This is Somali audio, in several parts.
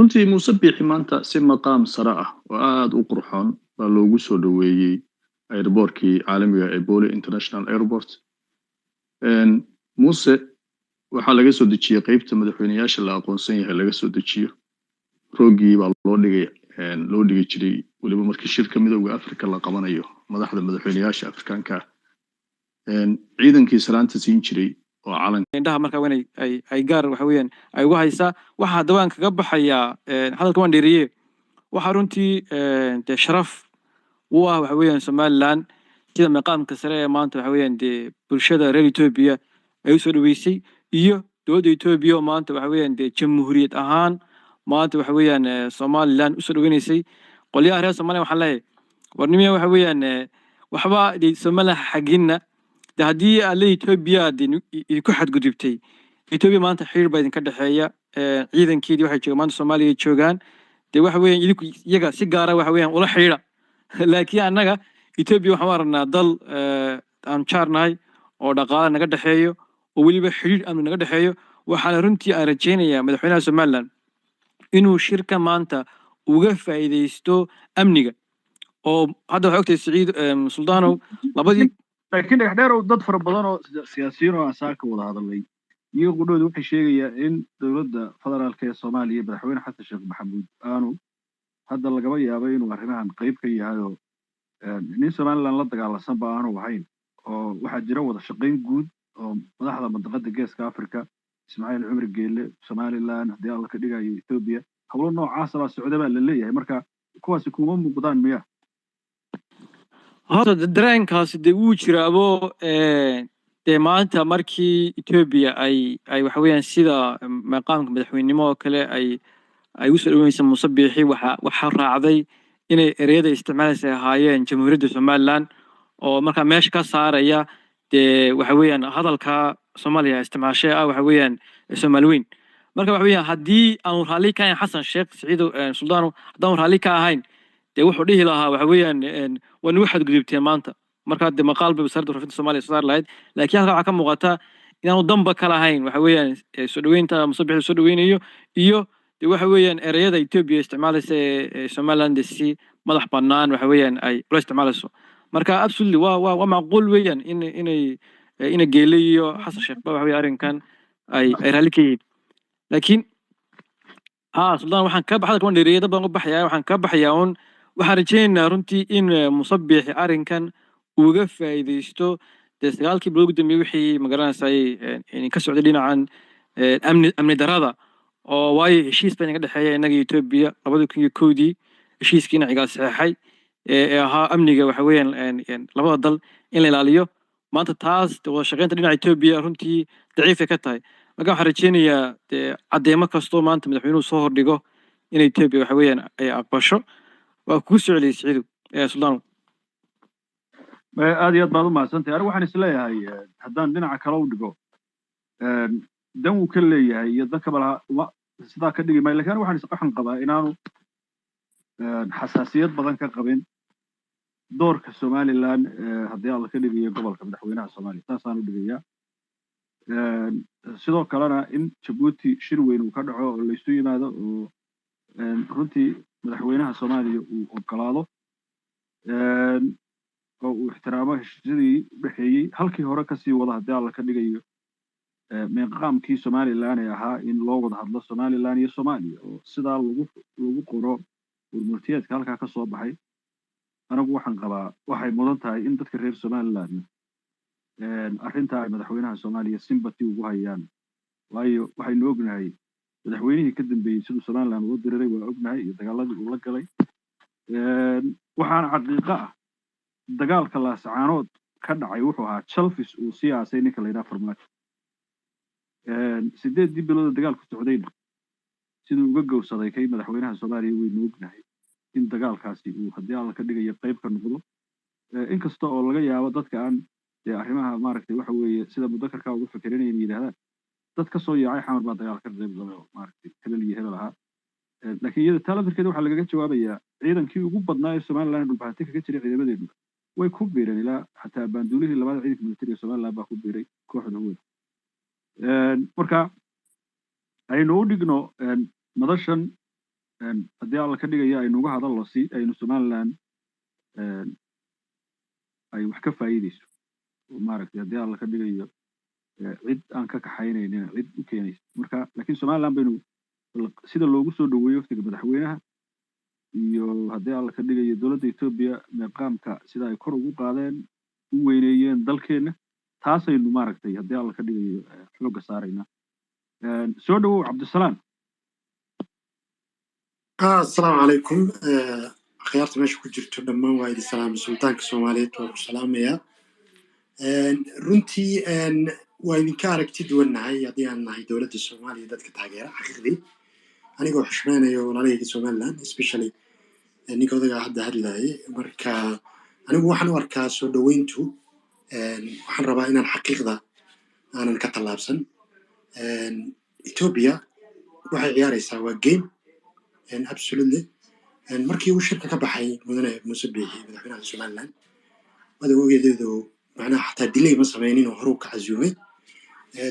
Runtii Muuse Biixi maanta si maqaam sare ah oo aada u qurxoon baa loogu soo dhoweeyey airportkii caalamiga ee Bole International Airport. Muuse waxaa laga soo dejiyey qeybta madaxweyneyaasha la aqoonsan yahay laga soo dejiyo. Roogii baa loo dhigay, loo dhigi jiray weliba markii shirka Midowda Africa la qabanayo madaxda madaxweyneyaasha Afrikaanka. Ciidankii salaanta siin jiray oo calanka Indhaha markaa waa inay ay gaar waxa weeyaan ay ugu haysaa. Waxa haddaba aan kaga baxayaa hadalka waan dheeriye, waxaa runtii dee sharaf u ah waxa weeyaan Somaliland sida maqaamka sare ee maanta waxa weeyaan dee bulshada reer Ethiopia ay usoo dhaweysay iyo dowladda Ethiopia oo maanta waxa weeyaan dee jamhuuriyad ahaan maanta waxa weeyaan Somaliland usoo dhaweynaysay. Qolyaha reer Somaliland waxaan leeyahay, warnimiya waxa weeyaan waxba dee Somaliland xaginna de haddii alle Ethiopia de idinku xadgudubtay, Ethiopia maanta xiriir baa idinka dhexeeya, ciidankeedii waxay joogaan maanta Soomaaliya ay joogaan, dee waxa weeyaan idinku iyaga si gaara waxa weeyaan ula xiriira. Laakiin annaga Ethiopia waxaan u aragnaa dal aan jaarnahay oo dhaqaale naga dhexeeyo oo weliba xiriir amni naga dhexeeyo. Waxaana runtii aan rajaynayaa madaxweynaha Somaliland inuu shirka maanta uga faa'iidaysto amniga oo hadda waxay ogtahay, Siciid Suldaanow, labadii Laakiin Dhagax Dheerow, dad fara badan oo siyaasiyiin oo aan saaka wada hadalnay iyaga qudhooda waxay sheegayaan in dowladda federaalka ee Soomaaliya, madaxweyne Xasan Sheekh Maxamuud, aanu hadda lagaba yaabo inuu arrimahan qayb ka yahay oo nin Somaliland la dagaalansanba aanu ahayn, oo waxaa jira wada shaqayn guud oo madaxda mandaqada Geeska Africa, Ismaaciil Cumar Geele, Somaliland, haddii Alla ka dhigayo Ethiopia, howlo noocaasa baa socda baa la leeyahay. Marka kuwaasi kuma muuqdaan miya? Horta dareenkaasi dee wuu jiraabo. Dee maanta markii Ethiopia ay waxa weeyaan sida maqaamka madaxweynenimo oo kale ay ugu soo dhaweynaysa Muuse Biixi, waxa raacday inay ereyada isticmaalaysa ay ahaayeen Jamhuuriyadda Somaliland, oo markaa meesha ka saaraya dee waxa weeyaan hadalka Soomaaliya isticmaashay ah waxa weeyaan Soomaali weyn. Marka waxa weeyaan haddii aanu raalli ka ahayn Xasan Sheekh, Siciido Suldaano, haddaanu raalli ka ahayn dee wuxuu dhihi lahaa waxa weeyaan waa nagu xadgudubteen maanta. Markaa dee maqaal bay wasaaradda warfaafinta Soomaaliya soo saari lahayd. Laakiin halkaa waxaa ka muuqata inaanu danba ka lahayn waxa weeyaan soo dhaweynta Muuse Biixi soo dhaweynayo iyo dee waxa weeyaan ereyada Ethiopia isticmaalaysa ee Somaliland si madax bannaan waxa weeyaan ay ula isticmaalayso. Marka absolutely waa macquul weeyaan in inay ina Geele iyo Xasan Sheekh ba waxa weeye arrinkan ay raalli ka yihiin. Laakiin ha Suldaan, waxaan ka baxda kuwan dheereeyay, dad baan u baxayaa. Waxaan ka baxayaa uun, waxaan rajaynaynaa runtii in Muuse Biixi arrinkan uga faa'iidaysto dee 9kii bilood ugu dambeeyey wixii magaranaysaay ka socday dhinacan amni darada, oo waayo heshiis baa inaga dhexeeya innaga iyo Ethiopia 2001dii, heshiiskiina Cigaal saxeexay ee ahaa amniga waxa weeyaan labada dal in la ilaaliyo. Maanta taas wada shaqeynta dhinaca Ethiopia runtii daciifay ka tahay. Marka waxaan rajaynayaa dee caddeemo kastoo maanta madaxweynuhu soo hordhigo in Ethiopia waxa weeyaan ay aqbasho. Waa kugu soo celiyey, Siciidu Suldaano. Aad iyo aad baad u mahadsantahay. Anigu waxaan isleeyahay haddaan dhinaca kale u dhigo, dan wuu ka leeyahay iyo dan kaba laha uma sidaa ka dhigi maayo, lakin anigu waxaan qabaa inaanu xasaasiyad badan ka qabin doorka Somaliland haddii Alla ka dhigayo gobolka madaxweynaha Soomaaliya, saasaan u dhigayaa. Sidoo kalena in Jabuuti shir weyn uu ka dhaco oo laysu yimaado oo runtii madaxweynaha Soomaaliya uu ogolaado oo uu ixtiraamo heshiisyadii u dhexeeyey, halkii hore kasii wada haddii Alla ka dhigayo meeqaamkii Somaliland ee ahaa in loo wada hadlo Somaliland iyo Soomaaliya oo sidaa lagu qoro warmurtiyeedka halkaa ka soo baxay. Anigu waxaan qabaa waxay mudan tahay in dadka reer Somaliland arrinta ay madaxweynaha Soomaaliya sympathy ugu hayaan, waayo waxaynu ognahay madaxweynihii ka dambeeyey siduu Somaliland uga diriray, waa ognahay, iyo dagaaladii uu la galay. Waxaana xaqiiqo ah dagaalka Laasacaanood ka dhacay wuxuu ahaa jalfis uu sii aasay ninka la yidhaha Farmaajo. 8dii bilooda dagaalku socdayna siduu uga gowsaday kay madaxweynaha Soomaaliya waynu ognahay in dagaalkaasi uu haddii Alla ka dhigayo qayb ka noqdo, inkasta oo laga yaabo dadka aan dee arrimaha maaragtay waxa weeye sida mudakarka uga fekeranayeen yidhahdaan dad ka soo yaacay Xamar baa dagaal ka qayb galay oo maaragtay hebel iyo hebel ahaa. Laakiin iyada taa laftirkeeda waxaa lagaga jawaabayaa ciidankii ugu badnaa ee Somaliland Dhulbahante kaga jiray ciidamadeedu way ku biireen, ilaa xataa baanduulihii labaad ciidanka militariga Somaliland baa ku biiray kooxda huwada. Marka aynu u dhigno madashan. Haddii Alla ka dhigaya aynu uga hadalno si aynu Somaliland ay wax ka faa'iideyso oo maaragtay haddii Alla ka dhigayo cid aan ka kaxaynaynin cid u keenayso. Marka laakiin Somaliland baynu sida loogu soo dhaweeyo wafdiga madaxweynaha iyo haddii Alla ka dhigayo dowladda Etoobiya meeqaamka sida ay kor ugu qaadeen, u weyneeyeen dalkeenna, taasaynu maaragtay haddii Alla ka dhigayo xoogga saaraynaa. Soo dhawow, Cabdisalaam. Asalaamu calaykum. Akhyaarta meesha ku jirto dhammaan waa idin salaamay. Sultaanka Soomaaliyeed waa ku salaamayaa. Runtii waa idinka aragti duwannahay haddii aan nahay dowladda Soomaaliya dadka taageera. Xaqiiqdii anigoo xushmeynayo walaalahayga Somaliland, especially ninka odagaa hadda hadlayay. Marka anigu waxaan u arkaa soo dhoweyntu, waxaan rabaa inaan xaqiiqda aanan ka tallaabsan. Ethiopia waxay ciyaaraysaa waa game, absolutely. Markii uu shirka ka baxay mudane Muuse Biixi, madaxweynaha Somaliland, waad ogeedeedu macnaha xataa delay ma sameynin oo horuu ka casuumay.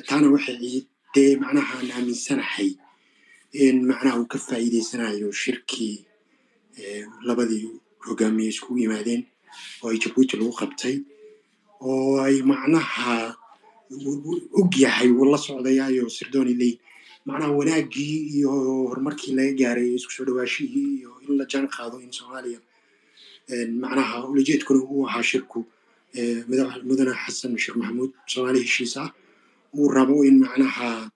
Taana waxay dee macnaha aan aaminsanahay in macnaha uu ka faa'iideysanayo shirkii labadii hogaamiye iskugu yimaadeen oo ay Jabuuti lagu qabtay, oo ay macnaha og yahay, wuu la socdayaayo sirdooni leyin, macnaha wanaaggii iyo horumarkii laga gaaray isku soo dhawaashihii iyo in la jaan qaado in Soomaaliya macnaha ulajeedkuna uu ahaa shirku mudane Xasan Sheekh Maxamuud Soomaali heshiis ah uu rabo in macnaha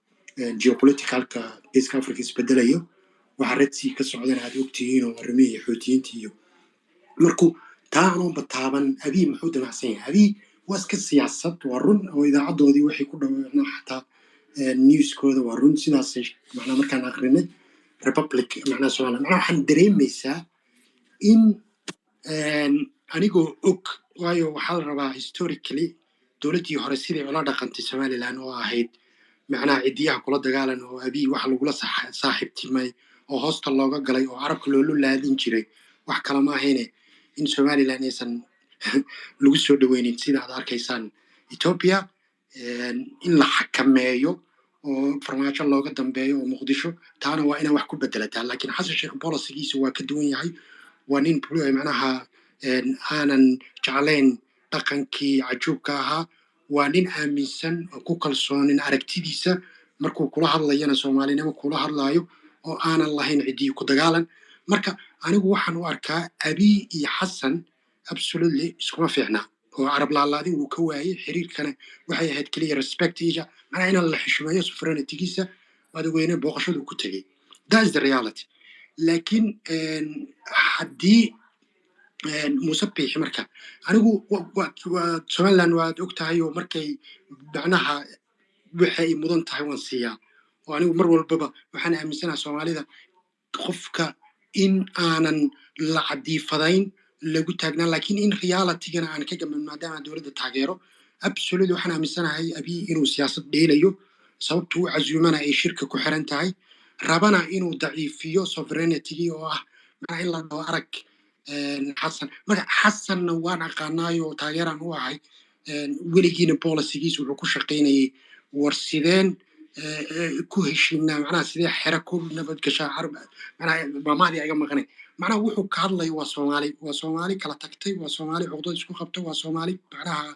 geopoliticalka Geeska Africa isbedelayo, waxa Red Sea ka socdana aad ogtihiin oo arrimihii Xuutiyiinta iyo markuu taa anuunba taaban. Abiy muxuu damacsan yahay? Abiy waa iska siyaasad, waa run, oo idaacaddoodii waxay ku dhawacnaa xataa newskooda waa run sidaasay macnaa markaan aqrinay Republic macnaha Somaliland macnaha waxaan dareemaysaa in anigoo og, waayo waxaa la rabaa historically dowladdii hore siday ula dhaqantay Somaliland oo ahayd macnaha cidiyaha kula dagaalan, oo Abiy waxa lagula saaxiibtimay oo hoosta looga galay oo carabka loola laadin jiray wax kale ma ahayne in Somaliland aysan lagu soo dhaweynin sida aad arkaysaan Ethiopia, in la xakameeyo oo Farmaajo looga dambeeyo oo Muqdisho. Taana waa inaa wax ku bedelataa, laakiin Xasan Sheekh policygiisa waa ka duwan yahay. Waa nin macnaha aanan jeclayn dhaqankii cajuubka ahaa. Waa nin aaminsan oo ku kalsoonin aragtidiisa, markuu kula hadlayana Soomaalinimo kula hadlaayo oo aanan lahayn cidiyo ku dagaalan. Marka anigu waxaan u arkaa Abiy iyo Xasan absolutely iskuma fiicna oo carab laalaadin wuu ka waayey. Xiriirkana waxay ahayd keliya respectiisa, macnaha inaan la xushmeeyo sovereigntygiisa madaxweyne booqashadu ku tegey. That is the reality. Laakiin haddii Muuse Biixi, marka anigu Somaliland waad og tahay oo markay macnaha waxay mudan tahay waan siiyaa, oo anigu mar walbaba waxaan aaminsanaha Soomaalida qofka in aanan la cadiifadayn lagu taagnaan, laakiin in realitygana aan ka gaban maadaama dowladda taageero. Absolutely waxaan aaminsanahay Abiy inuu siyaasad dheelayo, sababtu u casuumana ay shirka ku xiran tahay, rabana inuu daciifiyo sovereignitygii oo ah macnaa in la dhaho arag Xasan. Marka Xasanna waan aqaanaayo, taageeraan u ahay. Weligiina policygiisa wuxuu ku shaqaynayay war sideen ku heshiinaa, macnaha sidee xere ku nabad gashaa carab, macnaha maamahdii iga maqanay. Macnaha wuxuu ka hadlayo waa Soomaali, waa Soomaali kala tagtay, waa Soomaali cuqdad isku qabta, waa Soomaali macnaha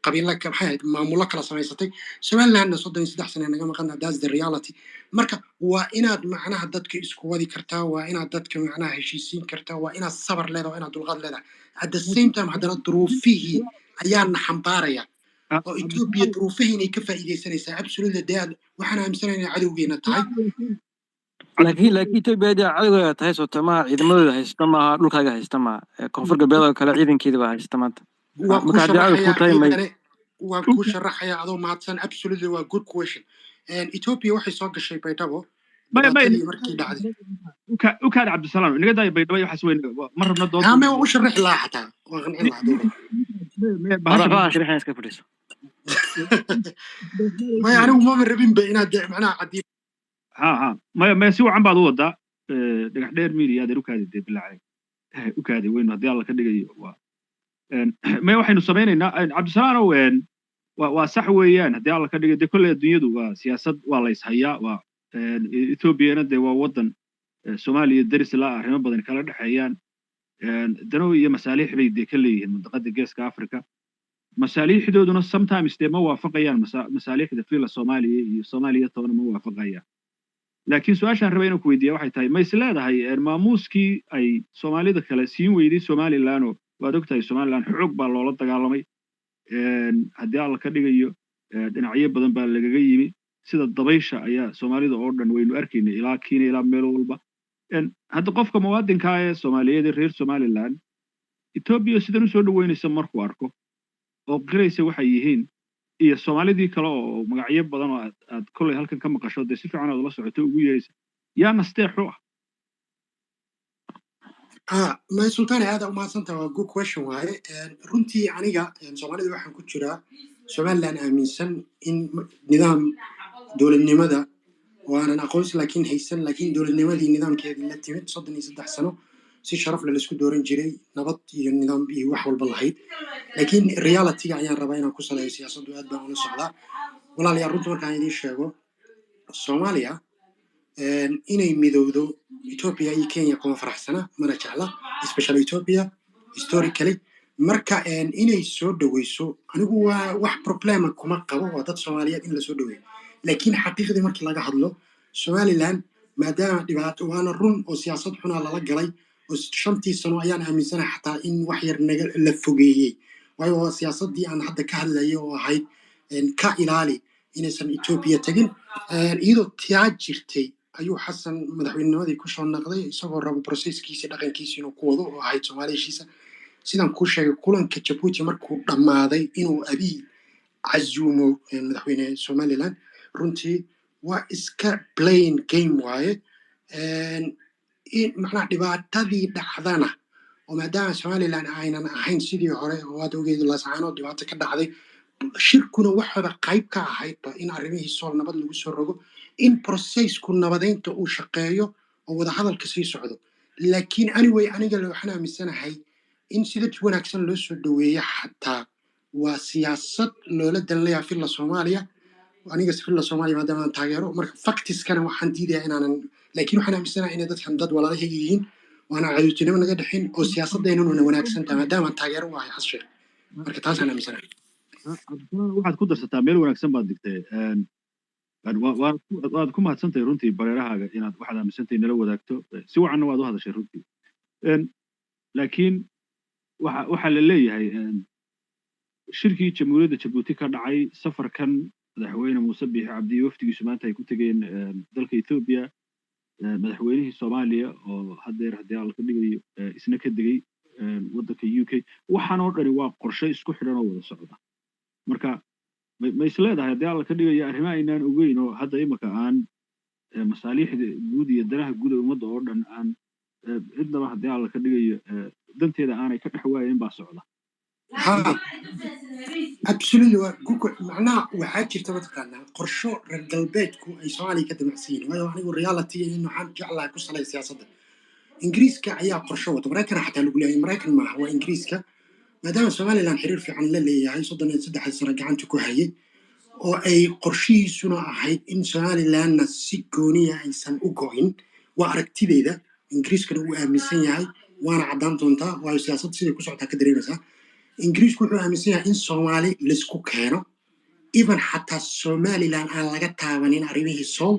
qabiilo maxay ahayd maamullo kala samaysatay. Somalilandna 33 sane naga maqan. That's the reality. Marka waa inaad macnaha dadka isku wadi kartaa, waa inaad dadka macnaha heshiisiin kartaa, waa inaad sabar leedahay, waa inaad dulqaad leedahay. At the same time haddana duruufihii ayaana xambaaraya oo Ethiopia duruufihii inay ka faa'iidaysanaysaa. Absolutely dee waxaan aaminsanahay inay cadowgeena tahay. Laakiin Ethiopia dee cadowgaaga tahay soota maaha, ciidamadooda haysta maaha, dhulkaaga haysta maaha. Koonfur Galbeed oo kale ciidankeeda baa haysta maanta. Waan kuu Marka haddii cadow sharaxayaa kuu tahay may ciidane, waan kuu sharaxayaa adoo mahadsan. Absolutely waa good question. Ethiopia waxay soo gashay Baydhabo Maya, maya. dhibaatadii markii dhacday. Ukaadi, Cabdisalaam, inaga daaya Baydhabo iyo waxaas weyn, ma rabna dood. Hame waan u sharaxi lahaa, xataa waan qancin lahaa dowladda. Bahasha waxba aan sharaxin, iska fadhiiso. Maya, anigu maba rabinba inaad macnaha cadii. Ha ha, maya, maya, si wacan baad u wadaa. Dhagax Dheer Media, adeer, ukaadi dee, bilaacay ukaadi weynu haddii Alla ka dhigayo waa maya. Waxaynu samaynaynaa, Cabdisalaanow, waa sax weeyaan haddii Alla ka dhigayo. Dee kolley adduunyadu waa siyaasad, waa la ishayaa, waa Ethoobiana dee waa waddan. Soomaaliya deris la arrimo badan kala dhexeeyaan, dano iyo masaaliix bay dee ka leeyihiin mandaqada Geeska Africa. Masaaliixdooduna sometimes dee ma waafaqayaan masaaliixda Villa Soomaaliya iyo Soomaaliya toona ma waafaqayaan. Laakiin su-aashaan raba inaan ku weydiiya waxay tahay, ma is leedahay maamuuskii ay Soomaalida kale siin weyday Somaliland? Oo waad ogtahay, Somaliland xoog baa loola dagaalamay, haddii Alla ka dhigayo dhinacyo badan baa lagaga yimi, sida dabaysha ayaa Soomaalida oo dhan waynu arkaynay, ilaa Kenya, ilaa meel walba. Hadda qofka muwaadinkaa ee Soomaaliyeed ee reer Somaliland Etoobiya sidan usoo dhaweynaysa markuu arko oo qiraysa waxay yihiin, iyo Soomaalidii kale oo magacyo badan oo aad kolley halkan ka maqasho, dee si fiican aad ula socoto ugu yeeraysa, yaa nasteexu ah? Ma Sultaani, aada umahadsantaha, waa good question waaye. Runtii aniga Soomaalida waxaan ku jiraa Somaliland aaminsan in nidaam dowladnimada oo aanan aqoonsi laakiin haysan, laakiin dowladnimadii nidaamkeedii la timid 33 sano si sharaf leh laisku dooran jiray, nabad iyo nidaam iyo wax walba lahayd. Laakiin realityga ayaan rabaa inaan ku saleeyo siyaasaddu, aad baan ula socdaa. Walaalayaal, runta markaan idiin sheego, Soomaaliya inay midowdo Ethiopia iyo Kenya kuma faraxsana, mana jecla, especially Ethiopia historically. Marka inay soo dhoweyso anigu waa wax problema kuma qabo, waa dad Soomaaliyeed in lasoo dhoweeyo. Laakiin xaqiiqdii markii laga hadlo, Somaliland maadaama dhibaato, waana run oo siyaasad xunaa lala galay, oo 5-tii sano ayaan aaminsanahay xataa in wax yar naga la fogeeyey, waayo waa siyaasaddii aan hadda ka hadlayay oo ahayd ka ilaali inaysan Ethiopia tegin. Iyadoo taa jirtay ayuu Xasan madaxweynenimadii kusoo naqday, isagoo rabo processkiisa, dhaqankiisa inuu ku wado oo ahayd Soomaaliya heshiisa. Sidaan kuu sheegay, kulanka Jabuuti markuu dhammaaday inuu Abiy casuumo madaxweyne Somaliland runtii waa iska plain game waaye. Macnaha dhibaatadii dhacdana oo maadaama Somaliland aynan ahayn sidii hore oo aad ogeed, Laascaanood dhibaato ka dhacday, shirkuna waxooda qayb ka ahaydba in arrimihii Sool nabad lagu soo rogo, in processku nabadeynta uu shaqeeyo oo wadahadalka sii socdo. Laakiin anyway, aniga waxaan aaminsanahay in sida wanaagsan loo soo dhoweeyo xataa waa siyaasad loola danlayaa Villa Soomaaliya. Aniga Villa Soomaaliya maadaama aan taageero, marka factiskana waxaan diidayaa inaanan, laakiin waxaan aaminsanahay inay dadkan dad walaalahay yihiin, waana cadowtinimo naga dhexin oo siyaasadeenuna wanaagsan tahay maadaama aan taageero u ahay Xasan Sheekh. Marka taasaan aaminsanahay. Waxaad ku darsataa, meel wanaagsan baad digtay, waad ku mahadsantahay runtii bareerahaaga inaad waxaad aaminsantahay nala wadaagto, si wacanna waad u hadashay runtii. Laakiin waxa la leeyahay shirkii Jamhuuriyadda Jabuuti ka dhacay, safarkan madaxweyne Muuse Biixi Cabdi iyo wafdigiisu maanta ay ku tegeen dalka Ethiopia, madaxweynihii Soomaaliya oo haddeer haddii Alla ka dhigayo isna ka degay waddanka UK, waxaan oo dhani waa qorshe isku xidhan oo wada socda. Marka ma is leedahay haddii Alla ka dhigayo arrimo aynaan ogeyn oo hadda imika aan masaaliixda guud iyo danaha guud ee ummadda oo dhan aan cidnaba haddii Alla ka dhigayo danteeda aanay ka dhex waayayn baa socda? Ha, absolutely, waa macnaha waxaa jirta mataqaanaa qorsho reer galbeedku ay Soomaaliya ka damacsan yihiin, waayo anigu reality in waxaan jeclahay ku salay siyaasadda. Ingiriiska ayaa qorsho wata, Maraykana xataa lagu leeyahay, Maraykan maaha, waa Ingiriiska, maadaama Somaliland xiriir fiican la leeyahay, 33 sano gacanta ku hayay, oo ay qorshihiisuna ahayd in Somalilandna si gooniya aysan u go'in. Waa aragtideeda, Ingiriiskana uu aaminsan yahay, waana caddaan doontaa, waayo siyaasad siday ku socotaa ka dareemaysaa. Ingiriisku wuxuu aaminsan yahay in Soomaali laisku keeno, even xataa Somaliland aan laga taabanin arrimihii Sool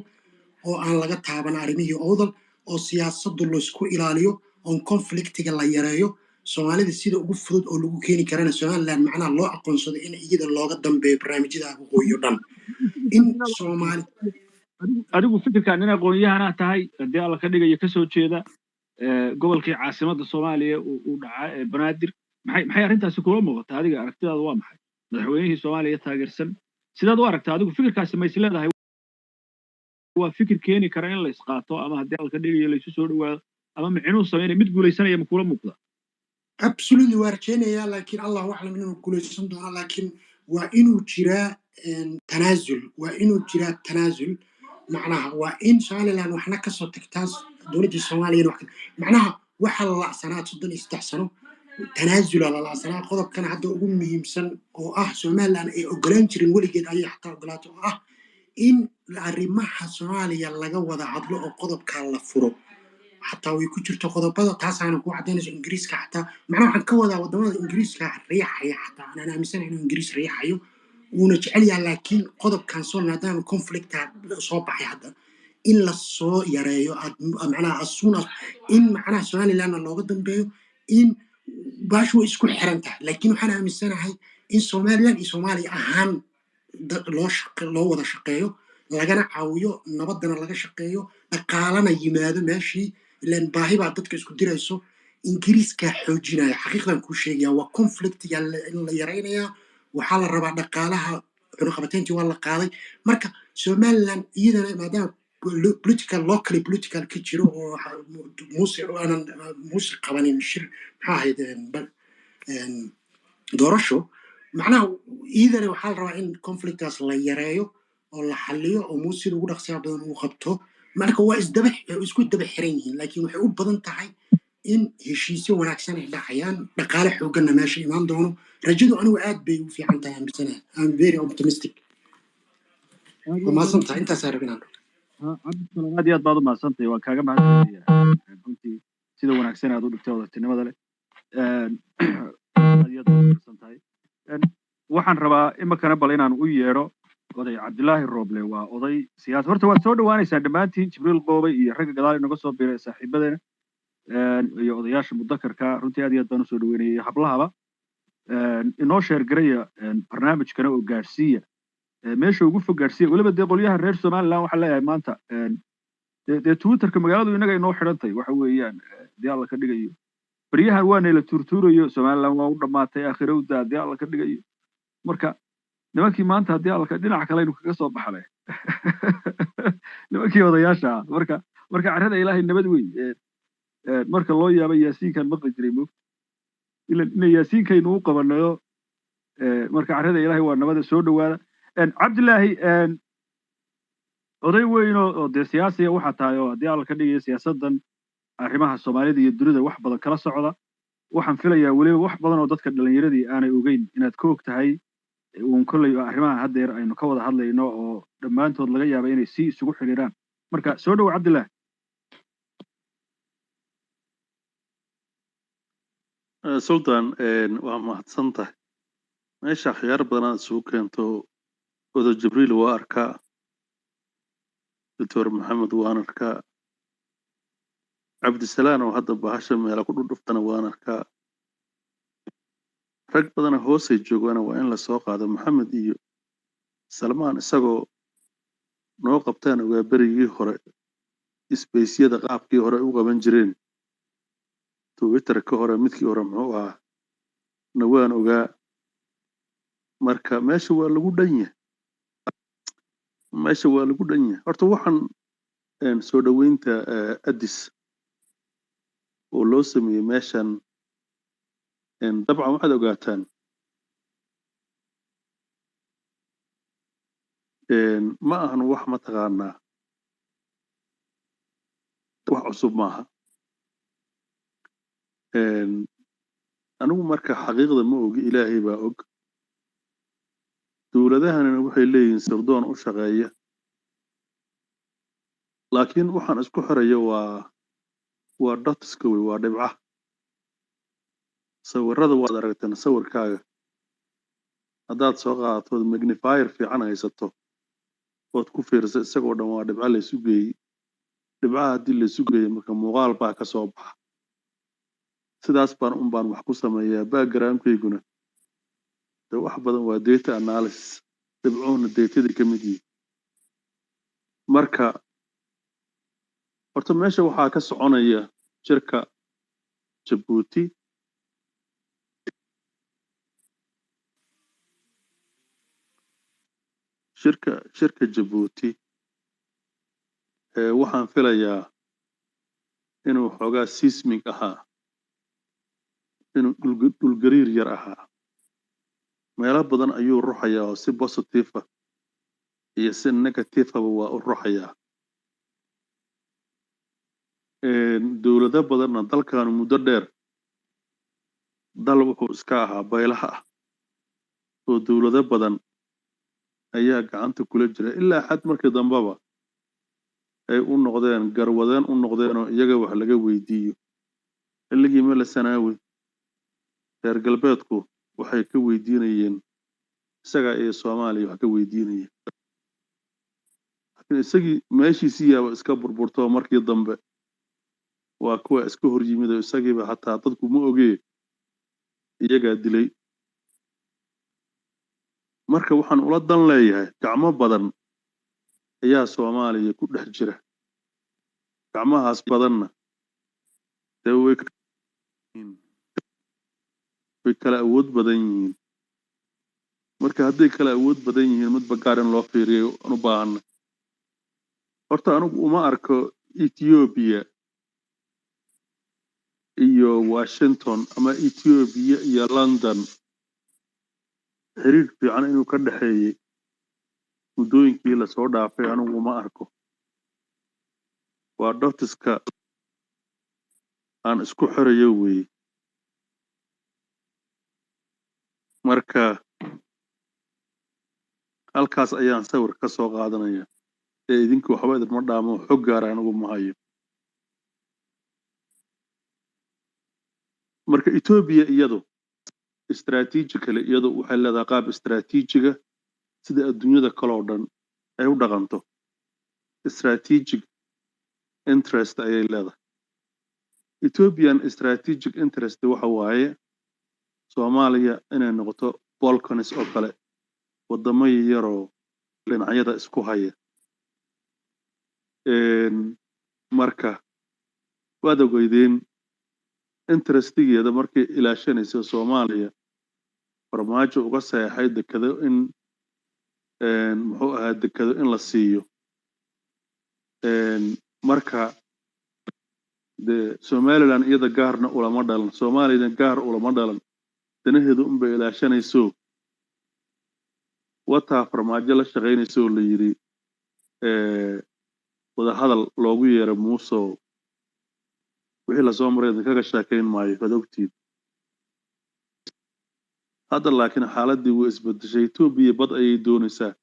oo aan laga taaban arrimihii Owdal, oo siyaasaddu laisku ilaaliyo oon conflictiga la yareeyo. Soomaalida sida ugu fudud oo lagu keeni karana Somaliland macnaha loo aqoonsado in iyada looga dambeeyo barnaamijyada waqooyi o dhan in Soomaali Adigu fikirkan nin aqoon-yahanaa tahay, haddii Alla ka dhigayo kasoo jeeda gobolkii caasimadda Soomaaliya uu dhacaa ee Banaadir, maxay arrintaasi kula muuqataa adiga? Aragtidaadu waa maxay? Madaxweynihii Soomaaliya taageersan, sidaad u aragtaa adigu fikirkaasi? Ma is leedahay waa fikir keeni kara in la isqaato ama haddii Alla ka dhigayo laysu soo dhawaado, ama micnuu sameynaya mid guulaysanaya ma kula muuqda? Absolutely, waa rajaynayaa, laakiin Allahu aclam inuu guulaysan doono. Laakiin waa inuu jiraa tanaasul, waa inuu jiraa tanaasul. Macnaha waa in Somaliland waxna kasoo tagtaas, dowladdii Soomaaliyana wax macnaha waxaa la lacsanaa 33 sano tanaasula la lacsanaa. Qodobkan hadda ugu muhiimsan oo ah Somaliland ay ogolaan jirin weligeed ayay xataa ogolaato, oo ah in arrimaha Soomaaliya laga wada hadlo oo qodobkaa la furo. Xataa way ku jirto qodobada, taasaana ku cadaynayso Ingiriiska. Xataa macnaha waxaan ka wadaa wadamada Ingiriiska riixaya, xataa anaan aaminsanahay inuu Ingiriis riixayo, wuuna jecel yahay. Laakiin qodobkan soo maadaama conflicta soo baxay hadda, in la soo yareeyo macnaha as soon as in macnaha Somalilandna looga dambeeyo, in baashu way isku xiran tahay. Laakiin waxaan aaminsanahay in Somaliland iyo Soomaaliya ahaan loo wada shaqeeyo, lagana caawiyo nabadana, laga shaqeeyo dhaqaalana yimaado meeshii, ilan baahi baa dadka isku dirayso. Ingiriiskaa xoojinaya, xaqiiqdan kuu sheegaya, waa conflictiga in la yaraynayaa. Waxaa la rabaa dhaqaalaha, cunaqabateyntii waa la qaaday. Marka Somaliland iyadana maadaama political, locally political ka jiro oo Muuse aanan Muuse qabanin shir, maxaa ahayd, doorasho, macnaha iyadana waxaa la rabaa in conflictaas la yareeyo oo la xaliyo oo Muuse sida ugu dhaqsiyaha badan uu qabto. Marka waa isdaba isku daba xiran yihiin, laakiin waxay u badan tahay in heshiisyo wanaagsan ay dhacayaan, dhaqaale xoogganna meesha imaan doono. Rajadu anigu aad bay u fiican tahay, aaminsanahay. I'm very optimistic. Waa mahadsan tahay, intaasaa rabin aan. Cabdisalaam, aad iyo aad baad u mahadsantahay, waan kaaga mahadcelinayaa runtii sida wanaagsan aad u dhigtay odatinimada leh. Aad iyo aad baad u mahadsan tahay. Waxaan rabaa iminkana bal inaan u yeedho oday Cabdilaahi Rooble, waa oday siyaasi. Horta waad soo dhawaanaysaan dhammaantiin, Jibriil Qoobay iyo ragga gadaal inaga soo biiray, saaxiibadeena iyo odayaasha mudakarka. Runtii aad iyo aad baan usoo dhaweynayay hablahaba. Inoo share garaya barnaamijkana oo gaadhsiiya meesha ugu fog gaadhsiiya. Weliba dee qolyaha reer Somaliland waxaa leeyahay maanta dee Twitterka magaaladu inaga inoo xidhantay. Waxa weeyaan dee Alla ka dhigayo baryahan waana la tuurtuurayo, Somaliland waa u dhammaatay, aakhirowda haddii Alla ka dhigayo. Marka nimankii maanta haddii Alla ka dhinaca kale aynu kaga soo baxnay nimankii odayaasha ah. Marka carrada Ilaahay nabad wey. Marka loo yaabo Yaasiinkan maqli jiray moogta ila Yaasiinkaynu u qabanayo. Marka carrada Ilaahay waa nabada. Soo dhawaada. Cabdilaahi, oday weyn oo dee siyaasiya waxaa tahay oo haddii Alla ka dhigayo siyaasaddan arrimaha Soomaalida iyo dunida wax badan kala socda. Waxaan filayaa weliba wax badan oo dadka dhallinyaradii aanay ogeyn inaad ka og tahay uun kolley arrimaha haddeer aynu ka wada hadlayno oo dhammaantood laga yaaba inay si isugu xidhiiraan. Marka soo dhow, Cabdillahi. Sultan, waa mahadsan tahay. Meesha khiyaar badan aad isugu keento. Odo Jibriil waa arkaa, Doctor Maxamed waan arkaa, Cabdisalaan oo hadda bahasha meela ku dhudhuftana waan arkaa, rag badana hoosay joogaana waa in lasoo qaado. Maxamed iyo Salmaan isagoo noo qabtaan ogaa berigii hore spaceyada qaabkii hore u qaban jireen Twitter ka hore, midkii hore muxuu ahaa na waan ogaa. Marka meesha waa lagu dhan yahay, meesha waa lagu dhan yahay. Horta waxaan soo dhoweynta Addis oo loo sameeyey meeshan, dabcan waxaad ogaataan ma ahan wax mataqaanaa wax cusub maaha. Anigu marka xaqiiqda ma ogi, Ilaahay baa og. Dowladahanina waxay leeyihiin sirdoon u shaqeeya, laakiin waxaan isku xiraya waa dotska wey, waa dhibca sawirada. Waad aragteen sawirkaaga haddaad soo qaadato ood magnifier fiican haysato ood ku fiirsa, isagoo dhan waa dhibco laysu geeyey. Dhibcaha haddii laysu geeyey, marka muuqaal baa ka soo baxa. Sidaas baan un baan wax ku sameeyaa. Backgroundkayguna de wax badan waa data analysis, dhibcuhuna datadii ka mid yihiin. Marka horta meesha waxaa ka soconaya shirka Jabuuti. Shirka Jabuuti waxaan filayaa inuu xoogaa seismic ahaa, inuu dhulgariir yar ahaa. Meelo badan ayuu ruxayaa oo si positive ah iyo si negative aba waa u ruxayaa. Dowlado badanna dalkanu muddo dheer dal wuxuu iska ahaa baylaha ah oo dowlado badan ayaa gacanta kula jira ilaa xad markii dambeba. Ay u noqdeen garwadeen u noqdeen oo iyaga wax laga weydiiyo. Xilligii Mele Sanaawi reer galbeedku waxay ka weydiinayeen isaga iyo Soomaaliya wax ka weydiinayeen, laakiin isagii meeshiisii yaaba iska burburto. Markii dambe waa kuwa iska hor yimid oo isagiiba xataa dadku ma ogee iyagaa dilay. Marka waxaan ula dan leeyahay, gacmo badan ayaa Soomaaliya ku dhex jira. Gacmahaas badanna dee way kala awood badan yihiin. Marka hadday kala awood badan yihiin, midba gaar in loo fiiriyo aan u baahana. Horta anigu uma arko Ethiopia iyo Washington ama Ethiopia iyo London xiriir fiican inuu ka dhexeeyey muddooyinkii lasoo dhaafay. Anigu uma arko. Waa dots-ka aan isku xirayo weeye. Marka halkaas ayaan sawir ka soo qaadanaya ee idinku waxba idinma dhaamo, xog gaara anigu ma hayo. Marka Ethiopia iyadu strategically, iyadu waxay leedahay qaab istaraatiijiga sida adduunyada kale oo dhan ay u dhaqanto. Strategic interest ayay leedahay. Ethiopian strategic interest waxa waaye Soomaaliya inay noqoto Balkans oo kale, wadamo yaroo dhinacyada isku haya. Marka waad ogeydeen interest-igeeda markay ilaashanaysa Soomaaliya, Farmaajo uga saxeexay dekado in muxuu ahaa, dekado in la siiyo. Marka dee Somaliland iyada gaarna ulama dhalan, Soomaaliyana gaar ulama dhalan, danaheedu unbay ilaashanayso. Wataa Farmaajo la shaqaynayso oo la yidhi wadahadal loogu yeeray Muusow. Wixii lasoo maray idinkaga sheekayn maayo, waad ogtiid hadda. Laakiin xaaladii way isbedeshay. Etoobiya bad ayay doonaysaa.